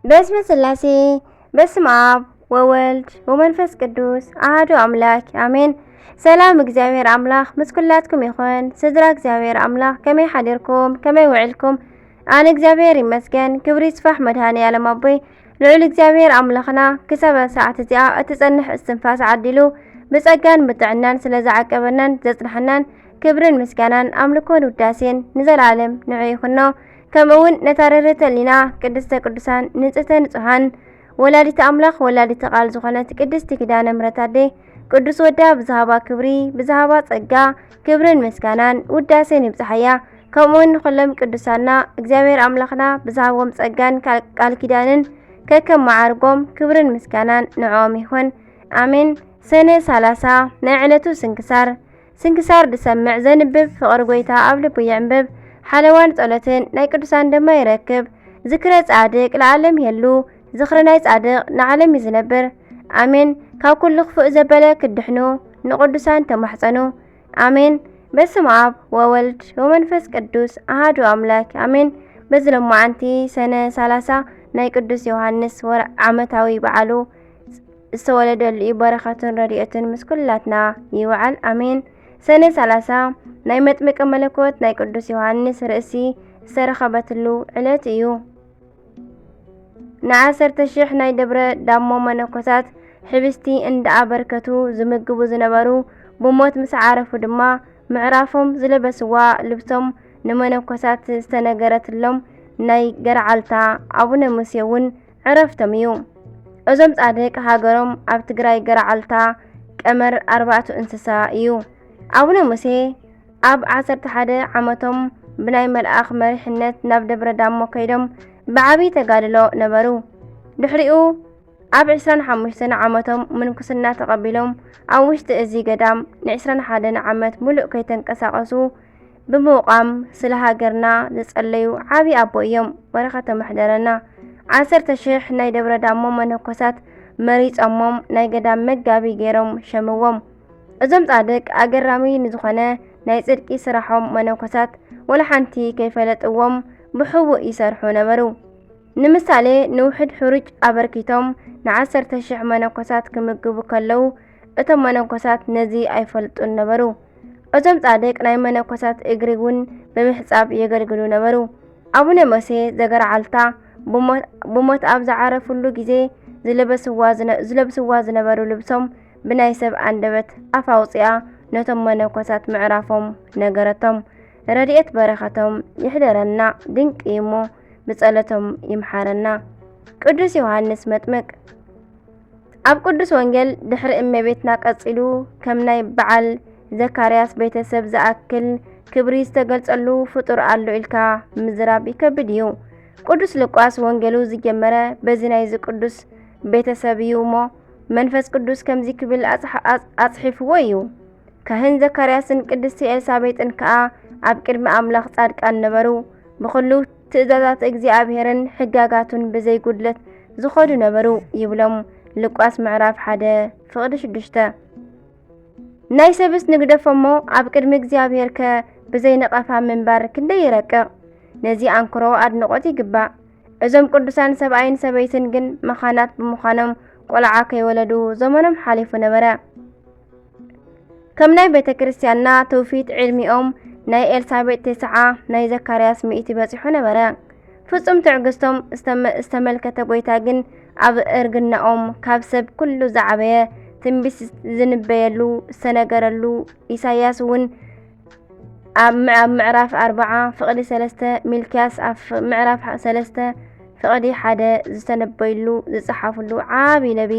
በስመ ስላሴ፣ በስመ ኣብ ወወልድ ወመንፈስ ቅዱስ ኣሃዱ ኣምላክ ኣሜን። ሰላም እግዚኣብሔር ኣምላክ ምስ ኩላትኩም ይኹን። ስድራ እግዚኣብሔር ኣምላክ ከመይ ሓዲርኩም? ከመይ ውዕልኩም? ኣነ እግዚኣብሔር ይመስገን። ክብሪ ይስፋሕ መድሃኔ ዓለም ኣቦይ ልዑል እግዚኣብሔር ኣምላኽና ክሳብ ሰዓት እዚኣ እትጸንሕ እስትንፋስ ዓዲሉ ብጸጋን ብጥዕናን ስለ ዝዓቀበናን ዘጽንሐናን ክብርን ምስጋናን ኣምልኮን ውዳሴን ንዘለኣለም ንዑ ይኹኖ። ከምኡ እውን ነታ ርርተ ሊና ቅድስተ ቅዱሳን ንጽህተ ንጹሃን ወላዲተ ኣምላኽ ወላዲተ ቃል ዝኾነት ቅድስቲ ኪዳነ ምሕረት ኣዴ ቅዱስ ወዳ ብዝሃባ ክብሪ ብዝሃባ ጸጋ ክብርን ምስጋናን ውዳሴን ይብጽሓያ። ከምኡውን ንኹሎም ቅዱሳና እግዚኣብሔር ኣምላኽና ብዝሃቦም ጸጋን ቃል ኪዳንን ከከም መዓርጎም ክብርን ምስጋናን ንዕኦም ይኹን። ኣሜን። ሰነ ሰላሳ ናይ ዕለቱ ስንክሳር። ስንክሳር ዝሰምዕ ዘንብብ ፍቕሪ ጎይታ ኣብ ልቡ የዕንብብ። ሓለዋን ጸሎትን ናይ ቅዱሳን ድማ ይረክብ። ዝክረ ጻድቅ ለዓለም ይሄሉ። ዝኽሪ ናይ ጻድቅ ንዓለም እዩ ዝነብር። ኣሜን። ካብ ኩሉ ክፉእ ዘበለ ክድሕኑ ንቅዱሳን ተማሕጸኑ። ኣሜን። በስመ ኣብ ወወልድ ወመንፈስ ቅዱስ ኣሃዱ ኣምላክ ኣሜን። በዚ ሎማዓንቲ ሰነ ሰላሳ ናይ ቅዱስ ዮሃንስ ወር ዓመታዊ በዓሉ ዝተወለደሉ እዩ። በረኸቱን ረድኤቱን ምስ ኩላትና ይውዓል ኣሜን። ሰነ ሰላሳ ናይ መጥምቀ መለኮት ናይ ቅዱስ ዮሃንስ ርእሲ ዝተረኸበትሉ ዕለት እዩ። ንዓሰርተ ሽሕ ናይ ደብረ ዳሞ መነኮሳት ሕብስቲ እንዳኣበርከቱ ዝምግቡ ዝነበሩ፣ ብሞት ምስ ዓረፉ ድማ ምዕራፎም ዝለበስዋ ልብሶም ንመነኮሳት ዝተነገረትሎም ናይ ገረዓልታ ኣቡነ ሙሴ እውን ዕረፍቶም እዩ። እዞም ጻድቅ ሃገሮም ኣብ ትግራይ ገረዓልታ ቀመር ኣርባዕቱ እንስሳ እዩ። ኣቡነ ሙሴ ኣብ ዓሰርተ ሓደ ዓመቶም ብናይ መልኣኽ መሪሕነት ናብ ደብረ ዳሞ ከይዶም ብዓቢ ተጋድሎ ነበሩ። ድሕሪኡ ኣብ ዕስራን ሓሙሽተን ዓመቶም ምንኩስና ተቐቢሎም ኣብ ውሽጢ እዚ ገዳም ንዕስራን ሓደን ዓመት ሙሉእ ከይተንቀሳቐሱ ብምቋም ስለ ሃገርና ዝጸለዩ ዓቢ ኣቦ እዮም። በረኸቶም ይሕደረና። ዓሰርተ ሽሕ ናይ ደብረ ዳሞ መነኮሳት መሪጾሞም ናይ ገዳም መጋቢ ገይሮም ሸምዎም። እዞም ጻድቅ ኣገራሚ ንዝኾነ ናይ ጽድቂ ስራሖም መነኮሳት ወላ ሓንቲ ከይፈለጥዎም ብሕቡእ ይሰርሑ ነበሩ። ንምሳሌ ንውሕድ ሕሩጭ ኣበርኪቶም ንዓሰርተ ሽሕ መነኮሳት ክምግቡ ከለዉ እቶም መነኮሳት ነዚ ኣይፈልጡን ነበሩ። እዞም ጻድቅ ናይ መነኮሳት እግሪ እውን ብምሕጻብ የገልግሉ ነበሩ። ኣቡነ ሙሴ ዘገርዓልታ ብሞት ኣብ ዝዓረፍሉ ግዜ ዝለበስዋ ዝነ- ዝለብስዋ ዝነበሩ ልብሶም ብናይ ሰብ ኣንደበት ኣፍ ኣውጺኣ ነቶም መነኮሳት ምዕራፎም ነገረቶም። ረድኤት በረኸቶም ይሕደረና። ድንቂ እዩ እሞ ብጸሎቶም ይምሓረና። ቅዱስ ዮሃንስ መጥምቅ ኣብ ቅዱስ ወንጌል ድሕሪ እመቤትና ቀጺሉ ከም ናይ በዓል ዘካርያስ ቤተሰብ ዝኣክል ክብሪ ዝተገልጸሉ ፍጡር ኣሎ ኢልካ ምዝራብ ይከብድ እዩ። ቅዱስ ሉቃስ ወንጌሉ ዝጀመረ በዚ ናይዚ ቅዱስ ቤተሰብ እዩ እሞ መንፈስ ቅዱስ ከምዚ ክብል ኣጽሓ- ኣጽ- ኣጽሒፍዎ እዩ። ካህን ዘካርያስን ቅድስቲ ኤልሳቤጥን ከኣ ኣብ ቅድሚ ኣምላኽ ጻድቃን ነበሩ። ብኹሉ ትእዛዛት እግዚኣብሔርን ሕጋጋቱን ብዘይ ጉድለት ዝኸዱ ነበሩ ይብሎም። ሉቃስ ምዕራፍ ሓደ ፍቕዲ ሽዱሽተ። ናይ ሰብስ ንግደፎ እሞ ኣብ ቅድሚ እግዚኣብሔር ከ ብዘይ ነቐፋ ምንባር ክንደይ ይረቅቕ። ነዚ ኣንክሮ ኣድንቖት ይግባእ። እዞም ቅዱሳን ሰብኣይን ሰበይትን ግን መኻናት ብምዃኖም ቆልዓ ከይወለዱ ዘመኖም ሓሊፉ ነበረ። ከም ናይ ቤተ ክርስቲያንና ትውፊት ዕድሚኦም ናይ ኤልሳቤጥ ተስዓ ናይ ዘካርያስ ሚእቲ በጺሑ ነበረ። ፍጹም ትዕግስቶም ዝተመ- ዝተመልከተ ጎይታ ግን ኣብ እርግናኦም ካብ ሰብ ኩሉ ዝዓበየ ትንቢት ዝንበየሉ ዝተነገረሉ ኢሳያስ እውን ኣብ ምዕ- ኣብ ምዕራፍ ኣርብዓ ፍቕዲ ሰለስተ፣ ሚልክያስ ኣብ ፍ- ምዕራፍ ሰለስተ ፍቕዲ ሓደ ዝተነበይሉ ዝጸሓፍሉ ዓቢ ነቢ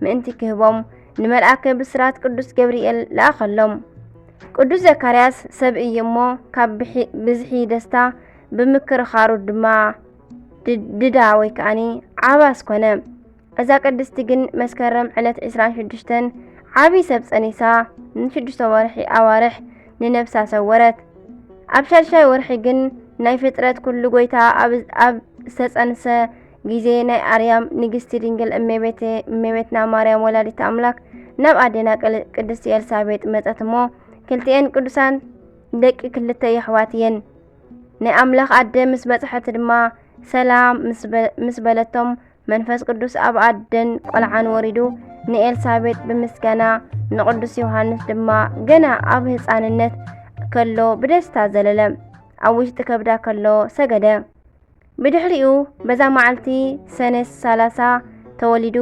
ምእንቲ ክህቦም ንመልኣከ ብስራት ቅዱስ ገብርኤል ለኣኸሎም። ቅዱስ ዘካርያስ ሰብ እዩ እሞ ካብ ብሒ- ብዝሒ ደስታ ብምክርኻሩ ድማ ድ- ድዳ ወይ ከኣኒ ዓባስ ኮነ። እዛ ቅድስቲ ግን መስከረም ዕለት ዕስራን ሽዱሽተን ዓቢ ሰብ ጸኒሳ ንሽዱሽተ ወርሒ ኣዋርሕ ንነብሳ ሰወረት። ኣብ ሻድሻይ ወርሒ ግን ናይ ፍጥረት ኩሉ ጎይታ ኣብ ኣብ ዝተጸንሰ ግዜ ናይ ኣርያም ንግስቲ ድንግል እመቤቴ እመቤትና ማርያም ወላዲተ ኣምላክ ናብ ኣዴና ቅል- ቅድስቲ ኤልሳቤጥ መጸት እሞ ክልቲኤን ቅዱሳን ደቂ ክልተ የሕዋት እየን። ናይ ኣምላኽ ኣደ ምስ በጽሐት ድማ ሰላም ምስ በ- ምስ በለቶም መንፈስ ቅዱስ ኣብ ኣደን ቆልዓን ወሪዱ ንኤልሳቤጥ ብምስጋና፣ ንቅዱስ ዮሃንስ ድማ ገና ኣብ ህፃንነት ከሎ ብደስታ ዘለለ። ኣብ ውሽጢ ከብዳ ከሎ ሰገደ። ብድሕሪኡ በዛ መዓልቲ ሰነ ሰላሳ ተወሊዱ።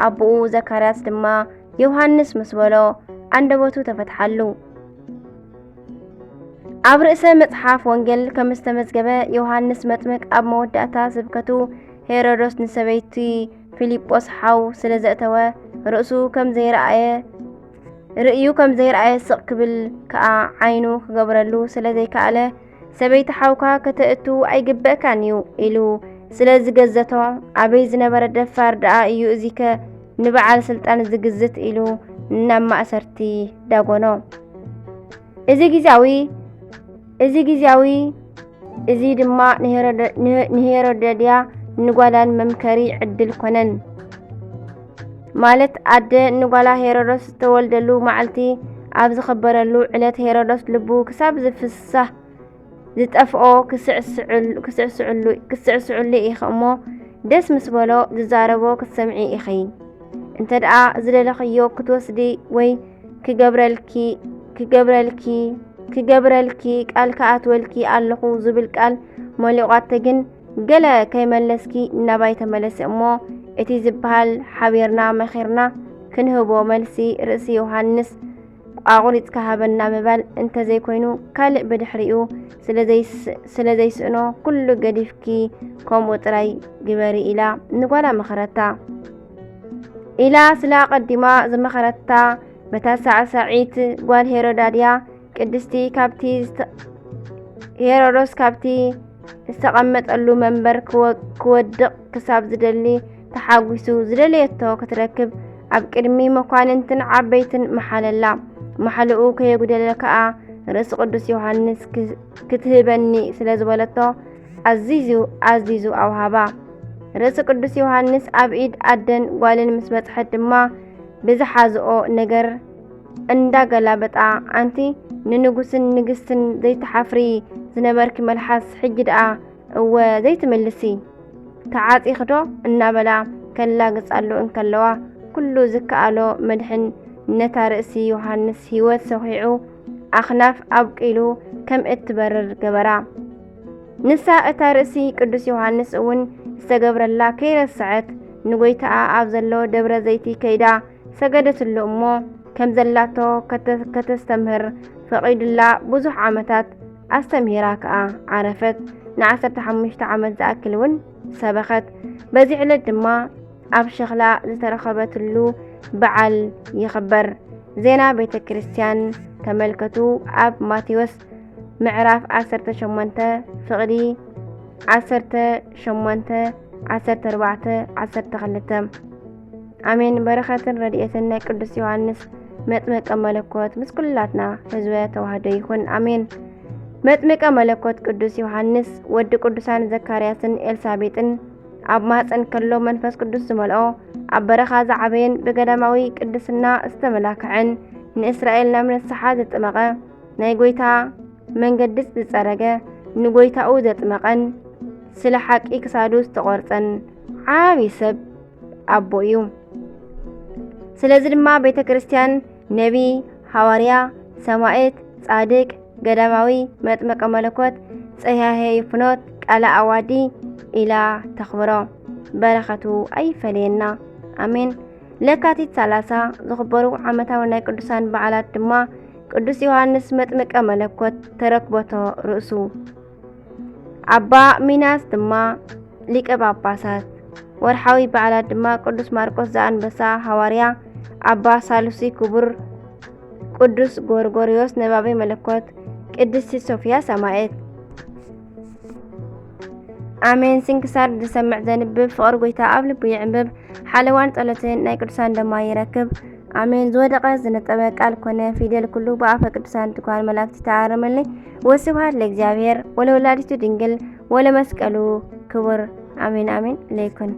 ኣቦኡ ዘካርያስ ድማ ዮሃንስ ምስ በሎ፣ ኣንደበቱ ተፈትሓሉ። ኣብ ርእሰ መጽሓፍ ወንጌል ከም ዝተመዝገበ፣ ዮሃንስ መጥምቅ ኣብ መወዳእታ ስብከቱ፣ ሄሮዶስ ንሰበይቲ ፊልጶስ ሓው ስለ ዘእተወ፣ ርእሱ ከም ዘይረኣየ፣ ርእዩ ከም ዘይረኣየ ስቕ ክብል ከኣ ዓይኑ ክገብረሉ ስለ ዘይከኣለ፣ "ሰበይቲ ሓውካ ከተእቱ ኣይግበእካን እዩ" ኢሉ ስለ ዝገዘቶ፣ "ኣበይ ዝነበረ ደፋር ደኣ እዩ እዚከ ንበዓል ስልጣን ዝግዝት?" ኢሉ ናብ ማእሰርቲ ዳጎኖ። እዚ ግዝያዊ፣ እዚ ግዝያዊ፣ እዚ ድማ ንሄሮደ-፣ ንሄ-፣ ንሄሮደድያ ንጓላን መምከሪ ዕድል ኮነን። ማለት ኣደ ንጓላ ሄሮዶስ ዝተወልደሉ መዓልቲ ኣብ ዝኸበረሉ ዕለት ሄሮዶስ ልቡ ክሳብ ዝፍሳህ ዝጠፍኦ ክስዕስዕሉ፣ ክስዕስዕሉ፣ ክስዕስዕሉ ኢኺ እሞ ደስ ምስ በሎ ዝዛረቦ ክትሰምዒ ኢኺ። እንተ ደኣ ዝደለኽዮ ክትወስዲ ወይ ክገብረልኪ፣ ክገብረልኪ፣ ክገብረልኪ ቃል ክኣትወልኪ ኣለኹ ዝብል ቃል መሊቋቶ ግን ገለ ከይመለስኪ ናባይ ተመለሲ እሞ እቲ ዝበሃል ሓቢርና መኺርና ክንህቦ መልሲ ርእሲ ዮሃንስ ኣቑሪጽካ ሃበና ምባል እንተዘይኮይኑ ካልእ ብድሕሪኡ ስለ ዘይስ-፣ ስለ ዘይስእኖ ኩሉ ገዲፍኪ ከምኡ ጥራይ ግበሪ ኢላ ንጓላ መኸረታ። ኢላ ስለ ኣቐዲማ ዝመኸረታ በታ ሳዕሳዒት ጓል ሄሮዳድያ ቅድስቲ ካብቲ ዝተ-፣ ሄሮዶስ ካብቲ ዝተቐመጠሉ መንበር ክወ-፣ ክወድቕ ክሳብ ዝደሊ ተሓጒሱ ዝደለየቶ ክትረክብ ኣብ ቅድሚ መኳንንትን ዓበይትን መሓለላ። ማሕልኡ ከየጉደለ ከኣ ርእሲ ቅዱስ ዮሃንስ ክ-፣ ክትህበኒ ስለ ዝበለቶ ኣዚዙ፣ ኣዚዙ ኣውሃባ። ርእሲ ቅዱስ ዮሃንስ ኣብ ኢድ ኣደን ጓልን ምስ በጽሐት ድማ ብዝሓዝኦ ነገር እንዳገላበጣ፣ "ኣንቲ ንንጉስን ንግስትን ዘይትሓፍሪ ዝነበርኪ መልሓስ፣ ሕጂ ደኣ እወ ዘይትምልሲ ተዓጺኺ ዶ?" እናበላ ከላግጻሉ እንከለዋ፣ ኩሉ ዝከኣሎ መድሕን ነታ ርእሲ ዮሃንስ ህይወት ሰኺዑ ኣኽናፍ ኣብቂሉ ከም እትበርር ገበራ። ንሳ እታ ርእሲ ቅዱስ ዮሃንስ እውን ዝተገብረላ ከይረስዐት፣ ንጎይታኣ ኣብ ዘሎ ደብረ ዘይቲ ከይዳ ሰገደትሉ እሞ፣ ከም ዘላቶ ከተ-፣ ከተስተምህር ፈቒዱላ ብዙሕ ዓመታት ኣስተምሂራ ከኣ ዓረፈት። ንዓሰርተ ሓሙሽተ ዓመት ዝኣክል እውን ሰበኸት። በዚ ዕለት ድማ ኣብ ሸኽላ ዝተረኸበትሉ በዓል ይኽበር። ዜና ቤተ ክርስቲያን ተመልከቱ። ኣብ ማቴዎስ ምዕራፍ ዓሰርተ ሸሞንተ፣ ፍቕዲ ዓሰርተ ሸሞንተ፣ ዓሰርተ ኣርባዕተ፣ ዓሰርተ ክልተ። ኣሜን። በረኸትን ረድኤትን ናይ ቅዱስ ዮሃንስ መጥምቀ መለኮት ምስ ኩላትና ህዝበ ተዋህዶ ይኹን። ኣሜን። መጥምቀ መለኮት ቅዱስ ዮሃንስ ወዲ ቅዱሳን ዘካርያስን ኤልሳቤጥን ኣብ ማህፀን ከሎ መንፈስ ቅዱስ ዝመልኦ፣ ኣብ በረኻ ዝዓበየን ብገዳማዊ ቅድስና ዝተመላክዐን፣ ንእስራኤል ናብ ንስሓ ዘጥመቐ፣ ናይ ጎይታ መንገዲ ዝጸረገ፣ ንጎይታኡ ዘጥመቐን ስለ ሓቂ ክሳዱ ዝተቖርጸን ዓቢ ሰብ ኣቦ እዩ። ስለዚ ድማ ቤተ ክርስቲያን ነቢ፣ ሃዋርያ፣ ሰማዕት፣ ጻድቅ፣ ገዳማዊ፣ መጥምቀ መለኮት፣ ጸያሄ ፍኖት፣ ቃለ ኣዋዲ ኢላ ተኽብሮ። በረኸቱ ኣይፈለየና። ኣሜን። ለካቲት ሰላሳ ዝኽበሩ ዓመታዊ ናይ ቅዱሳን በዓላት ድማ ቅዱስ ዮሃንስ መጥምቀ መለኮት ተረክበቶ ርእሱ። ኣባ ሚናስ ድማ ሊቀ ጳጳሳት። ወርሓዊ በዓላት ድማ ቅዱስ ማርቆስ ዘኣንበሳ ሃዋርያ፣ ኣባ ሳሉሲ ክቡር፣ ቅዱስ ጎርጎርዮስ ነባቤ መለኮት፣ ቅድስቲ ሶፊያ ሰማዕት። ኣሜን። ስንክሳር ዝሰምዕ ዘንብብ ፍቕሪ ጎይታ ኣብ ልቡ ይዕንብብ። ሓለዋን ጸሎትን ናይ ቅዱሳን ደማ ይረክብ። ኣሜን። ዝወደቐ ዝነጠበ ቃል ኮነ ፊደል ኩሉ ብኣፈ ቅዱሳን ትጓል መላእክቲ ተኣረመለይ። ወስብሐት ለእግዚኣብሔር ወለወላዲቱ ድንግል ወለመስቀሉ ክቡር። ኣሜን፣ ኣሜን ለይኩን።